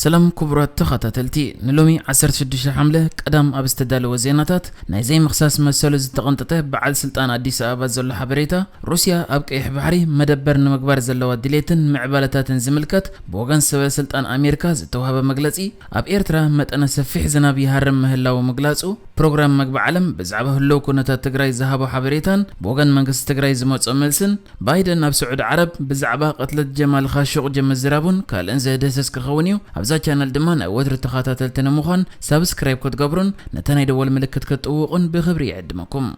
ሰላም ክቡራት ተኸታተልቲ፣ ንሎሚ ዓሰርተ ሽዱሽተ ሓምለ ቀዳም ኣብ ዝተዳለወ ዜናታት፣ ናይ ዘይምኽሳስ መሰሉ ዝተቐንጠጠ በዓል ስልጣን ኣዲስ ኣበባ ዘሎ ሓበሬታ፣ ሩስያ ኣብ ቀይሕ ባሕሪ መደበር ንምግባር ዘለዋ ድሌትን ምዕባለታትን ዝምልከት ብወገን ሰበ ስልጣን ኣሜሪካ ዝተዋህበ መግለጺ፣ ኣብ ኤርትራ መጠነ ሰፊሕ ዝናብ ይሃርም ምህላዉ ምግላጹ፣ ፕሮግራም መግቢ ዓለም ብዛዕባ ህልው ኩነታት ትግራይ ዝሃቦ ሓበሬታን ብወገን መንግስቲ ትግራይ ዝመጾ መልስን፣ ባይደን ኣብ ስዑዲ ዓረብ ብዛዕባ ቅትለት ጀማል ኻሾቅጂ ምዝራቡን ካልእን ዘህደሰስ ክኸውን እዩ። ኣብዛ ቻነል ድማ ናይ ወትሩ ተኸታተልቲ ንምዃን ሳብስክራይብ ክትገብሩን ነታ ናይ ደወል ምልክት ክትጥውቑን ብኽብሪ ይዕድመኩም።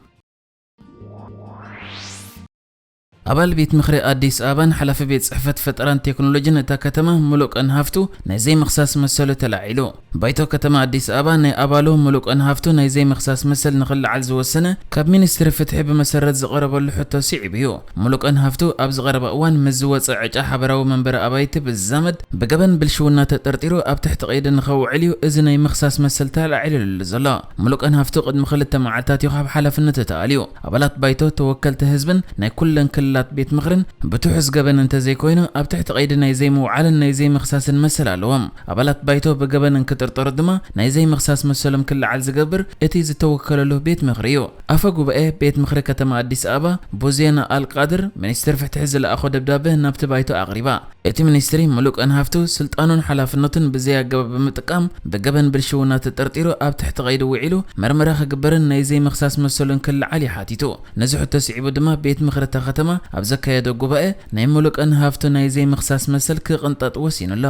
ኣባል ቤት ምኽሪ ኣዲስ ኣበባን ሓላፊ ቤት ጽሕፈት ፈጠራን ቴክኖሎጂን እታ ከተማ ሙሉቀን ሃፍቱ ናይ ዘይምኽሳስ መሰሉ ተላዒሉ። ባይቶ ከተማ ኣዲስ ኣበባ ናይ ኣባሉ ሙሉቀን ሃፍቱ ናይ ዘይምኽሳስ መሰል ንኽልዓል ዝወሰነ ካብ ሚኒስትሪ ፍትሒ ብመሰረት ዝቐረበሉ ሕቶ ስዒቡ እዩ። ሙሉቀን ሃፍቱ ኣብ ዝቐረበ እዋን ምስ ዝወፀ ዕጫ ሓበራዊ መንበሪ ኣባይቲ ብዝዛመድ ብገበን ብልሽውና ተጠርጢሩ ኣብ ትሕቲ ቀይዲ ንኸውዕል እዩ እዚ ናይ ምኽሳስ መሰል ተላዒሉሉ ዘሎ። ሙሉቀን ሃፍቱ ቅድሚ ክልተ መዓልታት እዩ ካብ ሓላፍነቱ ተኣልዩ። ኣባላት ባይቶ ተወከልቲ ህዝብን ናይ ኩለን ክልላት ቤት ምኽርን ብትሑዝ ገበን እንተዘይኮይኑ ኣብ ትሕቲ ቀይዲ ናይ ዘይምውዓልን ናይ ዘይምኽሳስን መሰል ኣለዎም። ኣባላት ባይቶ ብገበን እንክጥርጠሩ ድማ ናይ ዘይምኽሳስ መሰሎም ክለዓል ዝገብር እቲ ዝተወከለሉ ቤት ምኽሪ እዩ። ኣፈ ጉባኤ ቤት ምኽሪ ከተማ ኣዲስ ኣበባ ቡዜና ኣልቃድር ሚኒስትር ፍትሒ ዝለኣኾ ደብዳበ ናብቲ ባይቶ ኣቕሪባ። እቲ ሚኒስትሪ ሙሉቀን ሃፍቱ ስልጣኑን ሓላፍነቱን ብዘይ ኣገባብ ብምጥቃም ብገበን ብልሽውና ተጠርጢሩ ኣብ ትሕቲ ቀይዲ ውዒሉ መርመራ ክግበርን ናይ ዘይምኽሳስ መሰሉን ክለዓል እዩ ሓቲቱ። ነዚ ሕቶ ስዒቡ ድማ ቤት ምኽሪ እታ ከተማ ኣብ ዘካየዶ ጉባኤ ናይ ሙሉቀን ሃፍቱ ናይ ዘይምኽሳስ መሰል ክቕንጠጥ ወሲኑ ኣሎ።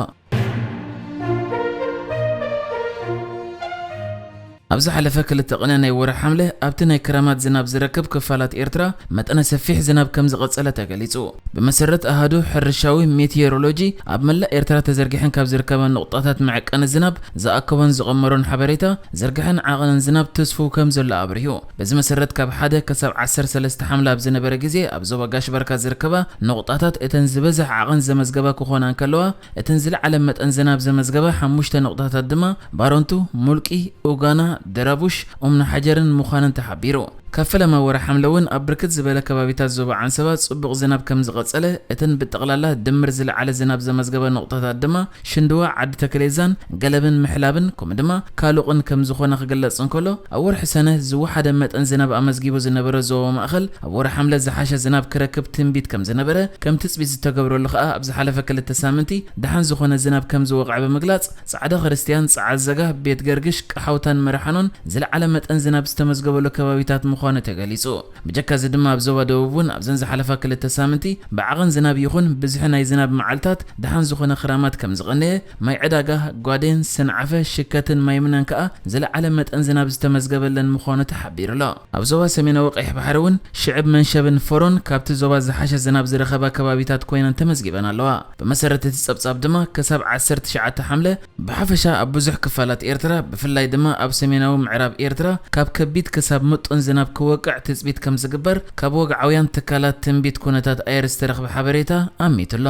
ኣብ ዝሓለፈ ክልተ ቅነ ናይ ወርሒ ሓምለ ኣብቲ ናይ ክረማት ዝናብ ዝረክብ ክፋላት ኤርትራ መጠነ ሰፊሕ ዝናብ ከም ዝቐጸለ ተገሊጹ። ብመሰረት ኣሃዱ ሕርሻዊ ሜትየሮሎጂ ኣብ መላእ ኤርትራ ተዘርጊሐን ካብ ዝርከባ ነቑጣታት መዐቀኒ ዝናብ ዝኣከቦን ዝቐመሮን ሓበሬታ ዝርግሐን ዓቐንን ዝናብ ትስፉው ከም ዘሎ ኣብሪሁ። በዚ መሰረት ካብ ሓደ ክሳብ ዓሰርተ ሰለስተ ሓምለ ኣብ ዝነበረ ግዜ ኣብ ዞባ ጋሽ ባርካ ዝርከባ ነቑጣታት እተን ዝበዝሕ ዓቐን ዘመዝገባ ክኾና እንከለዋ፣ እተን ዝለዓለ መጠን ዝናብ ዘመዝገባ ሓሙሽተ ነቑጣታት ድማ ባረንቱ፣ ሙልቂ፣ ኡጋና፣ ደራቡሽ፣ ኡምና ሓጀርን ምዃነን ተሓቢሩ። ካብ ፈለማ ወርሒ ሓምለ እውን ኣብ ብርክት ዝበለ ከባቢታት ዞባ ዓንሰባ ጽቡቕ ዝናብ ከም ዝቐጸለ፣ እተን ብጠቕላላ ድምር ዝለዓለ ዝናብ ዘመዝገባ ነቑጣታት ድማ ሽንድዋ፣ ዓዲ ተከሌዛን፣ ገለብን ምሕላብን ከምኡ ድማ ካሉቕን ከም ዝኾነ ክግለጽ እንከሎ፣ ኣብ ወርሒ ሰነ ዝወሓደ መጠን ዝናብ ኣመዝጊቡ ዝነበረ ዞባ ማእኸል ኣብ ወርሒ ሓምለ ዝሓሸ ዝናብ ክረክብ ትንቢት ከም ዝነበረ፣ ከም ትጽቢት ዝተገብረሉ ከኣ ኣብ ዝሓለፈ ክልተ ሳምንቲ ደሓን ዝኾነ ዝናብ ከም ዝወቕዐ ብምግላጽ፣ ጻዕዳ ክርስትያን፣ ጸዓዘጋ፣ ቤት ገርግሽ፣ ቀሓውታን መርሓኖን ዝለዓለ መጠን ዝናብ ዝተመዝገበሉ ከባቢታት ምዃኑ ተገሊጹ። ብጀካ እዚ ድማ ኣብ ዞባ ደቡብ እውን ኣብዘን ዝሓለፋ ክልተ ሳምንቲ ብዓቐን ዝናብ ይኹን ብዝሒ ናይ ዝናብ መዓልታት ደሓን ዝኾነ ክራማት ከም ዝቐነየ፣ ማይ ዕዳጋ፣ ጓዴን፣ ሰንዓፈ፣ ሽከትን ማይምነን ከኣ ዝለዓለ መጠን ዝናብ ዝተመዝገበለን ምዃኑ ተሓቢሩ ኣሎ። ኣብ ዞባ ሰሜናዊ ቀይሕ ባሕሪ እውን ሽዕብ መንሸብን ፈሮን ካብቲ ዞባ ዝሓሸ ዝናብ ዝረኸባ ከባቢታት ኮይነን ተመዝጊበን ኣለዋ። ብመሰረት እቲ ጸብጻብ ድማ ክሳብ ዓሰርተ ትሽዓተ ሓምለ ብሓፈሻ ኣብ ብዙሕ ክፋላት ኤርትራ ብፍላይ ድማ ኣብ ሰሜናዊ ምዕራብ ኤርትራ ካብ ከቢድ ክሳብ ምጡን ዝናብ ክወቅዕ ትጽቢት ከም ዝግበር ካብ ወግዓውያን ትካላት ትንቢት ኩነታት ኣየር ዝተረኽበ ሓበሬታ ኣሚቱ ኣሎ።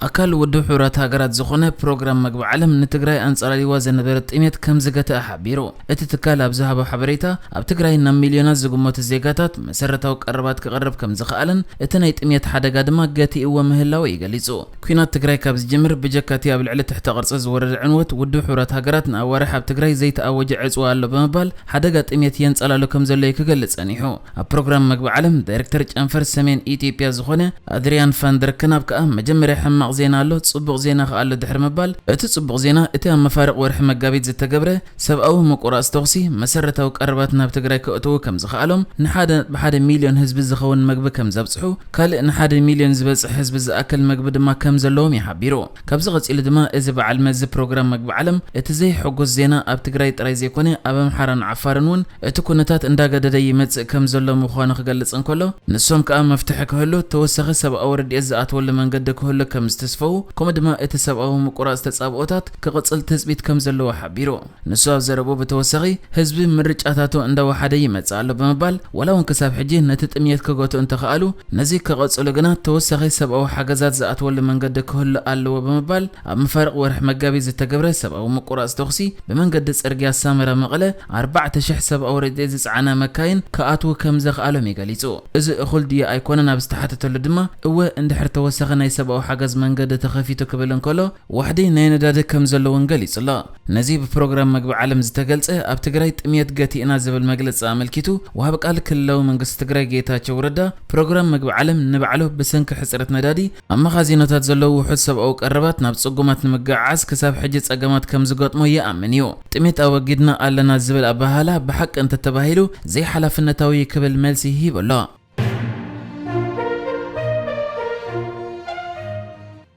ኣካል ውድብ ሕቡራት ሃገራት ዝኾነ ፕሮግራም መግቢ ዓለም ንትግራይ ኣንጸላልይዋ ዝነበረ ጥሜት ከም ዝገተኣ ሓቢሩ። እቲ ትካል ኣብ ዝሃቦ ሓበሬታ፣ ኣብ ትግራይ ናብ ሚልዮናት ዝግመቱ ዜጋታት መሰረታዊ ቀረባት ክቐርብ ከም ዝኸኣለን እቲ ናይ ጥሜት ሓደጋ ድማ ገቲእዎ ምህላው እዩ ገሊጹ። ኲናት ትግራይ ካብ ዝጅምር ብጀካ እቲ ኣብ ልዕሊ ትሕተ ቅርጺ ዝወረደ ዕንወት ውድብ ሕቡራት ሃገራት ንኣዋርሕ ኣብ ትግራይ ዘይተኣወጀ ዕጽዋ ኣሎ ብምባል ሓደጋ ጥሜት የንጸላሉ ከም ዘሎ እዩ ክገልጽ ጸኒሑ። ኣብ ፕሮግራም መግቢ ዓለም ዳይሬክተር ጨንፈር ሰሜን ኢትዮጵያ ዝኾነ ኣድሪያን ፋንደር ክናብ ከኣ መጀመርያ ሕማቕ ዜና ኣሎ፣ ጽቡቕ ዜና ከኣ ኣሎ ድሕሪ ምባል፣ እቲ ጽቡቕ ዜና እቲ ኣብ መፋርቕ ወርሒ መጋቢት ዝተገብረ ሰብኣዊ ምቁራጽ ተኹሲ መሰረታዊ ቀረባት ናብ ትግራይ ከእትዉ ከም ዝኸኣሎም፣ ንሓደ ብሓደ ሚልዮን ህዝቢ ዝኸውን መግቢ ከም ዘብጽሑ፣ ካልእ ንሓደ ሚልዮን ዝበጽሕ ህዝቢ ዝኣክል መግቢ ድማ ከም ዘለዎም እዩ ሓቢሩ። ካብዚ ቀጺሉ ድማ እዚ በዓል መዚ ፕሮግራም መግቢ ዓለም እቲ ዘይሕጉስ ዜና ኣብ ትግራይ ጥራይ ዘይኮነ ኣብ ኣምሓራን ዓፋርን እውን እቲ ኩነታት እንዳገደደ ይመጽእ ከም ዘሎ ምዃኑ ክገልጽ እንከሎ፣ ንሶም ከኣ መፍትሒ ክህሉ ተወሳኺ ሰብኣዊ ረድኤት ዝኣትወሉ መንገዲ ክህሉ ከም ተስፈው፣ ከምኡ ድማ እቲ ሰብኣዊ ምቁራጽ ተጻብኦታት ክቕጽል ትጽቢት ከም ዘለዎ ሓቢሩ። ንሱ ኣብ ዘረብኡ ብተወሳኺ፣ ህዝቢ ምርጫታቱ እንዳወሓደ ይመጽእ ኣሎ ብምባል፣ ዋላ እውን ክሳብ ሕጂ ነቲ ጥምየት ክገትኡ እንተኸኣሉ፣ ነዚ ክቐጽሉ ግና ተወሳኺ ሰብኣዊ ሓገዛት ዝኣትወሉ መንገዲ ክህሉ ኣለዎ ብምባል፣ ኣብ መፋርቕ ወርሒ መጋቢት ዝተገብረ ሰብኣዊ ምቁራጽ ተኹሲ ብመንገዲ ጽርግያ ሳመራ መቐለ ኣርባዕተ ሽሕ ሰብኣዊ ረድኤት ዝጸዓና መካይን ክኣትዉ ከም ዘኽኣሎም እዩ ገሊጹ። እዚ እኹል ድዩ ኣይኮነን ኣብ ዝተሓተተሉ ድማ፣ እወ እንድሕር ተወሳኺ ናይ ሰብኣዊ ሓገዝ መንገዲ ተኸፊቱ ክብል እንከሎ፣ ዋሕዲ ናይ ነዳዲ ከም ዘለውን ገሊጹ ኣሎ። ነዚ ብፕሮግራም መግቢ ዓለም ዝተገልጸ ኣብ ትግራይ ጥምየት ገቲእና ዝብል መግለጺ ኣመልኪቱ፣ ወሃቢ ቃል ክልላዊ መንግስቲ ትግራይ ጌታቸው ረዳ፣ ፕሮግራም መግቢ ዓለም ንባዕሉ ብሰንኪ ሕጽረት ነዳዲ ኣብ መኻዚኖታት ዘለዉ ውሑድ ሰብኣዊ ቀረባት ናብ ጽጉማት ንምግዕዓዝ ክሳብ ሕጂ ጸገማት ከም ዝገጥሞ ይኣምን እዩ። ጥሜት ኣወጊድና ኣለና ዝብል ኣበሃህላ ብሓቂ እንተተባሂሉ ዘይሓላፍነታዊ ክብል መልሲ ሂቡ ኣሎ።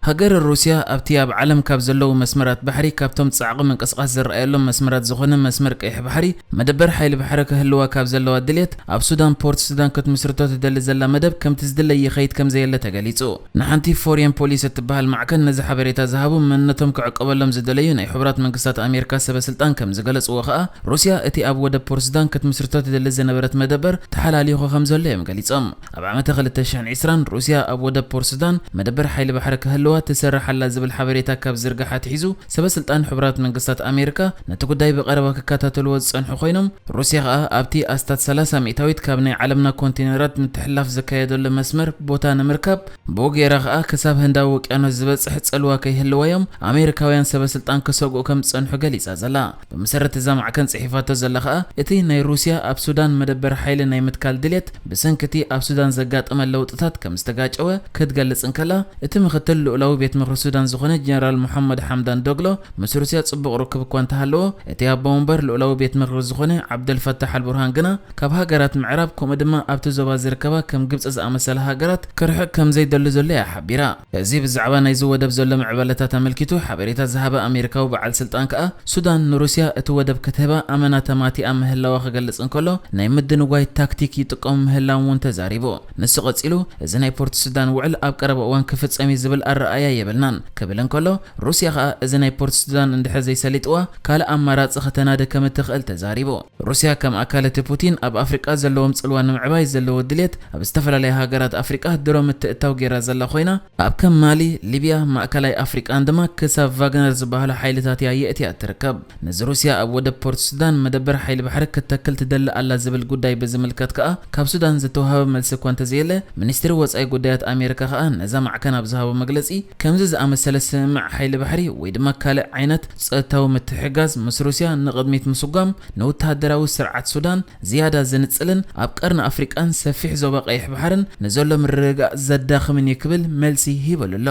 ሃገረ ሩስያ ኣብቲ ኣብ ዓለም ካብ ዘለዉ መስመራት ባሕሪ ካብቶም ጻዕቒ ምንቅስቓስ ዝረኣየሎም መስመራት ዝኾነ መስመር ቀይሕ ባሕሪ መደበር ሓይሊ ባሕሪ ክህልዋ ካብ ዘለዋ ድልየት ኣብ ሱዳን ፖርት ሱዳን ክትምስርቶ ትደሊ ዘላ መደብ ከምቲ ዝድለ ይኸይድ ከም ዘየለ ተገሊጹ። ንሓንቲ ፎሬን ፖሊሲ እትበሃል ማዕከን ነዚ ሓበሬታ ዝሃቡ መንነቶም ክዕቀበሎም ዝደለዩ ናይ ሕቡራት መንግስታት ኣሜሪካ ሰበ ስልጣን ከም ዝገለጽዎ ከኣ ሩስያ እቲ ኣብ ወደብ ፖርት ሱዳን ክትምስርቶ ትደሊ ዝነበረት መደበር ተሓላሊኹ ከም ዘሎ እዮም ገሊጾም። ኣብ ዓመተ ክልተ ሽሕን ዕስራን ሩስያ ኣብ ወደብ ፖርት ሱዳን መደበር ሓይሊ ባሕሪ ክህልዋ ትሰርሕ ኣላ ዝብል ሓበሬታ ካብ ዝርጋሕ ኣትሒዙ ሰበ ስልጣን ሕቡራት መንግስታት ኣሜሪካ ነቲ ጉዳይ ብቐረባ ክከታተልዎ ዝጸንሑ ኮይኖም ሩስያ ከኣ ኣብቲ ኣስታት ሰላሳ ሚእታዊት ካብ ናይ ዓለምና ኮንቴነራት ምትሕልላፍ ዝካየደሉ መስመር ቦታ ንምርካብ ብኡ ገይራ ከኣ ክሳብ ህንዳዊ ውቅያኖስ ዝበጽሕ ጽልዋ ከይህልዋ እዮም ኣሜሪካውያን ሰበ ስልጣን ክሰግኡ ከም ዝጸንሑ ገሊጻ ዘላ። ብመሰረት እዛ ማዕከን ጽሒፋቶ ዘላ ከኣ እቲ ናይ ሩስያ ኣብ ሱዳን መደበር ሓይሊ ናይ ምትካል ድሌት ብሰንኪ እቲ ኣብ ሱዳን ዘጋጠመ ለውጥታት ከም ዝተጋጨወ ክትገልጽ እንከላ፣ እቲ ምኽትል ልኡላዊ ቤት ምኽሪ ሱዳን ዝኾነ ጀነራል መሓመድ ሓምዳን ዶግሎ ምስ ሩስያ ጽቡቕ ርክብ እኳ እንተሃለዎ፣ እቲ ኣቦ ወንበር ልኡላዊ ቤት ምኽሪ ዝኾነ ዓብደልፈታሕ ኣልቡርሃን ግና ካብ ሃገራት ምዕራብ ከምኡ ድማ ኣብቲ ዞባ ዝርከባ ከም ግብጺ ዝኣመሰላ ሃገራት ክርሕቕ ከም ዘይደሊ ዘሎ እያ ሓቢራ። እዚ ብዛዕባ ናይዚ ወደብ ዘሎ ምዕባለታት ኣመልኪቱ ሓበሬታ ዝሃበ ኣሜሪካዊ በዓል ስልጣን ከኣ፣ ሱዳን ንሩስያ እቲ ወደብ ክትህባ ኣመና ተማቲኣ ምህላዋ ክገልጽ እንከሎ፣ ናይ ምድንጓይ ታክቲክ ይጥቀሙ ምህላዎም እውን ተዛሪቡ። ንሱ ቀጺሉ፣ እዚ ናይ ፖርት ሱዳን ውዕል ኣብ ቀረባ እዋን ክፍጸም እዩ ዝብል ኣረኣእያ የብልናን ክብል እንከሎ፣ ሩስያ ከኣ እዚ ናይ ፖርት ሱዳን እንድሕር ዘይሰሊጥዋ፣ ካልእ ኣማራጺ ከተናዲ ከም እትኽእል ተዛሪቡ። ሩስያ ከም ኣካል እቲ ፑቲን ኣብ ኣፍሪቃ ዘለዎም ጽልዋ ንምዕባይ ዘለዎ ድሌት ኣብ ዝተፈላለያ ሃገራት ኣፍሪቃ ድሮ ምትእትታው ገይራ ዘላ ኮይና፣ ኣብ ከም ማሊ፣ ሊብያ፣ ማእከላይ ኣፍሪቃን ድማ ክሳብ ቫግነር ዝበሃሉ ሓይልታት እያ የእትያ እትርከብ። ነዚ ሩስያ ኣብ ወደብ ፖርት ሱዳን መደበር ሓይሊ ባሕሪ ክትተክል ትደሊ ኣላ ዝብል ጉዳይ ብዝምልከት ከኣ ካብ ሱዳን ዝተዋህበ መልሲ እኳ እንተዘየለ፣ ሚኒስትሪ ወጻኢ ጉዳያት ኣሜሪካ ከኣ ነዛ ማዕከን ኣብ ዝሃቦ መግለጺ ከምዚ ዝኣመሰለ ስምምዕ ሓይሊ ባሕሪ ወይ ድማ ካልእ ዓይነት ጸጥታዊ ምትሕግጋዝ ምስ ሩስያ ንቕድሚት ምስጓም ንወተሃደራዊ ስርዓት ሱዳን ዝያዳ ዝንጽልን ኣብ ቀርኒ ኣፍሪቃን ሰፊሕ ዞባ ቀይሕ ባሕርን ንዘሎ ምርግጋእ ዘዳኽምን እዩ ክብል መልሲ ሂበሉ ኣሎ።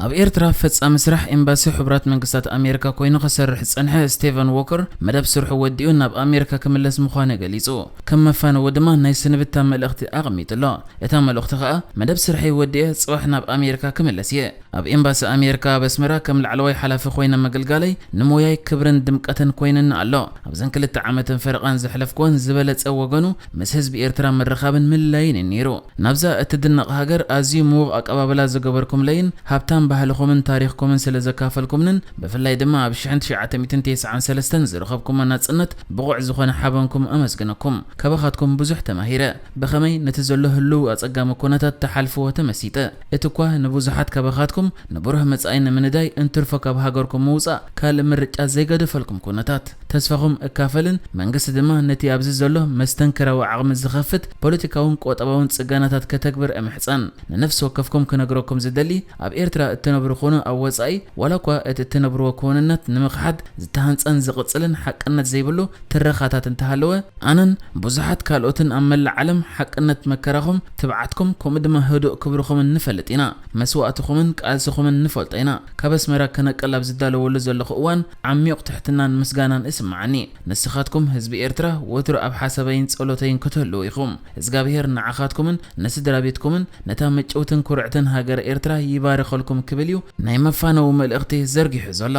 ኣብ ኤርትራ ፈጻሚ ስራሕ ኤምባሲ ሕቡራት መንግስታት ኣሜሪካ ኮይኑ ክሰርሕ ዝጸንሐ ስቴቨን ዎከር መደብ ስርሑ ወዲኡ ናብ ኣሜሪካ ክምለስ ምዃኑ ገሊጹ። ከም መፋነዊ ድማ ናይ ስንብታ መልእኽቲ ኣቐሚጡ ኣሎ። እታ መልእኽቲ ከኣ፣ መደብ ስርሐይ ወዲኤ ጽባሕ ናብ ኣሜሪካ ክምለስ እየ። ኣብ ኤምባሲ ኣሜሪካ ኣብ ኣስመራ ከም ላዕለዋይ ሓላፊ ኮይነ ምግልጋለይ ንሞያይ ክብርን ድምቀትን ኮይንኒ ኣሎ። ኣብዘን ክልተ ዓመትን ፈረቓን ዘሕለፍኩወን ዝበለጸ ወገኑ ምስ ህዝቢ ኤርትራ ምርኻብን ምልላይን እዩ ነይሩ። ናብዛ እትድነቕ ሃገር ኣዝዩ ምዉቕ ኣቀባብላ ዝገበርኩምለይን ሃብታም ባህልኹምን ታሪኽኩምን ስለ ዘካፈልኩምንን ብፍላይ ድማ ኣብ ሽሕን ትሽዓተ ሚእትን ተስዓን ሰለስተን ዝረኸብኩሞ ናጽነት ብቑዕ ዝኾነ ሓበንኩም ኣመስግነኩም። ካባኻትኩም ብዙሕ ተማሂረ። ብኸመይ ነቲ ዘሎ ህሉው ኣጸጋሚ ኩነታት ትሓልፍዎ ተመሲጠ። እቲ እኳ ንብዙሓት ካባኻትኩም ንብሩህ መጻኢ ንምንዳይ እንትርፎ ካብ ሃገርኩም ምውጻእ ካልእ ምርጫ ዘይገደፈልኩም ኩነታት። ተስፋኹም እካፈልን መንግስቲ ድማ ነቲ ኣብዚ ዘሎ መስተንክራዊ ዓቕሚ ዝኸፍት ፖለቲካውን ቁጠባውን ጽገናታት ከተግብር እምሕጸን። ንነፍሲ ወከፍኩም ክነግረኩም ዝደሊ፣ ኣብ ኤርትራ እትነብሩ ኮኑ ኣብ ወጻኢ፣ ዋላ እኳ እቲ እትነብርዎ ክውንነት ንምኽሓድ ዝተሃንጸን ዝቕጽልን ሓቅነት ዘይብሉ ትረኻታት እንተሃለወ፣ ኣነን ብዙሓት ካልኦትን ኣብ መላእ ዓለም ሓቅነት መከራኹም፣ ትብዓትኩም፣ ከምኡ ድማ ህዱእ ክብርኹምን ንፈልጥ ኢና። መስዋእትኹምን ቃልስኹምን ንፈልጦ ኢና። ካብ ኣስመራ ክነቅል ኣብ ዝዳለወሉ ዘለኹ እዋን፣ ዓሚቕ ትሕትናን ምስጋናን እስምዓኒ። ንስኻትኩም ህዝቢ ኤርትራ ወትሩ ኣብ ሓሳበይን ጸሎተይን ክትህልዉ ኢኹም። እዝጋብሄር ንዓኻትኩምን ንስድራ ቤትኩምን ነታ ምጭውትን ኩርዕትን ሃገረ ኤርትራ ይባርኸልኩም ክብል እዩ ናይ መፋነዊ መልእኽቲ ዘርጊሑ ዘሎ።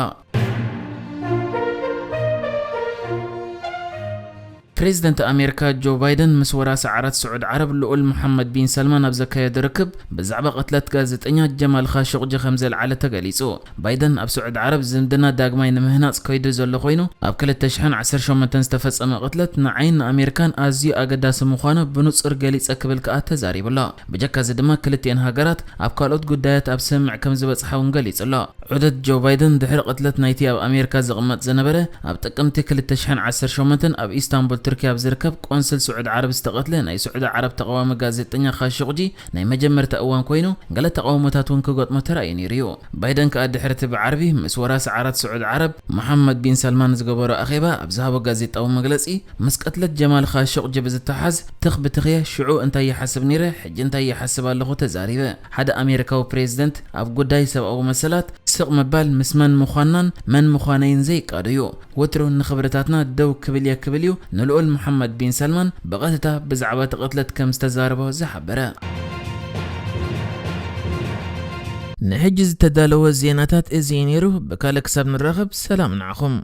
ፕሬዚደንት ኣሜሪካ ጆ ባይደን ምስ ወራሲ ዓራት ስዑድ ዓረብ ልኡል መሓመድ ቢን ሰልማን ኣብ ዘካየዶ ርክብ፣ ብዛዕባ ቅትለት ጋዜጠኛ ጀማል ኻሾቅጂ ከም ዘልዓለ ተገሊጹ። ባይደን ኣብ ስዑድ ዓረብ ዝምድና ዳግማይ ንምህናጽ ከይዱ ዘሎ ኮይኑ፣ ኣብ ክልተ ሽሕን ዓሰርተ ሸሞንተን ዝተፈጸመ ቅትለት ንዓይን ንኣሜሪካን ኣዝዩ ኣገዳሲ ምዃኑ ብንጹር ገሊጸ ክብል ከኣ ተዛሪቡ ኣሎ። ብጀካዚ ድማ ክልቲኤን ሃገራት ኣብ ካልኦት ጉዳያት ኣብ ስምምዕ ከም ዝበጽሓ እውን ገሊጹ ኣሎ። ዑደት ጆ ባይደን ድሕሪ ቅትለት ናይቲ ኣብ ኣሜሪካ ዝቕመጥ ዝነበረ፣ ኣብ ጥቅምቲ ክልተ ሽሕን ዓሰርተ ሸሞንተን ኣብ ኢስታንቡል ቱርኪ ኣብ ዝርከብ ቆንስል ስዑድ ዓረብ ዝተቐትለ ናይ ስዑዲ ዓረብ ተቓዋሚ ጋዜጠኛ ኻሾቅጂ ናይ መጀመርታ እዋን ኮይኑ፣ ገለ ተቓውሞታት እውን ክገጥሞ ተራእዩ ነይሩ እዩ። ባይደን ከኣ ድሕሪ እቲ ብዓርቢ ምስ ወራሲ ዓራት ስዑድ ዓረብ መሓመድ ቢን ሰልማን ዝገበሮ ኣኼባ ኣብ ዝሃቦ ጋዜጣዊ መግለጺ፣ ምስ ቅትለት ጀማል ኻሾቅጂ ብዝተሓዝ ትኽ ብትኽየ ሽዑ እንታይ ይሓስብ ነይረ፣ ሕጂ እንታይ ይሓስብ ኣለኹ ተዛሪበ። ሓደ ኣሜሪካዊ ፕሬዚደንት ኣብ ጉዳይ ሰብኣዊ መሰላት ስቕ ምባል ምስ መን ምዃንናን መን ምዃነይን ዘይቃዶ እዩ። ወትሩ ንኽብርታትና ደው ክብል እየ ክብል እዩ ንልኡል መሓመድ ቢን ሰልማን ብቐጥታ ብዛዕባ እቲ ቅትለት ከም ዝተዛረቦ ዝሓበረ። ንሕጂ ዝተዳለወ ዜናታት እዚ እዩ ነይሩ። ብካልእ ክሳብ ንራኸብ ሰላም ንዓኹም።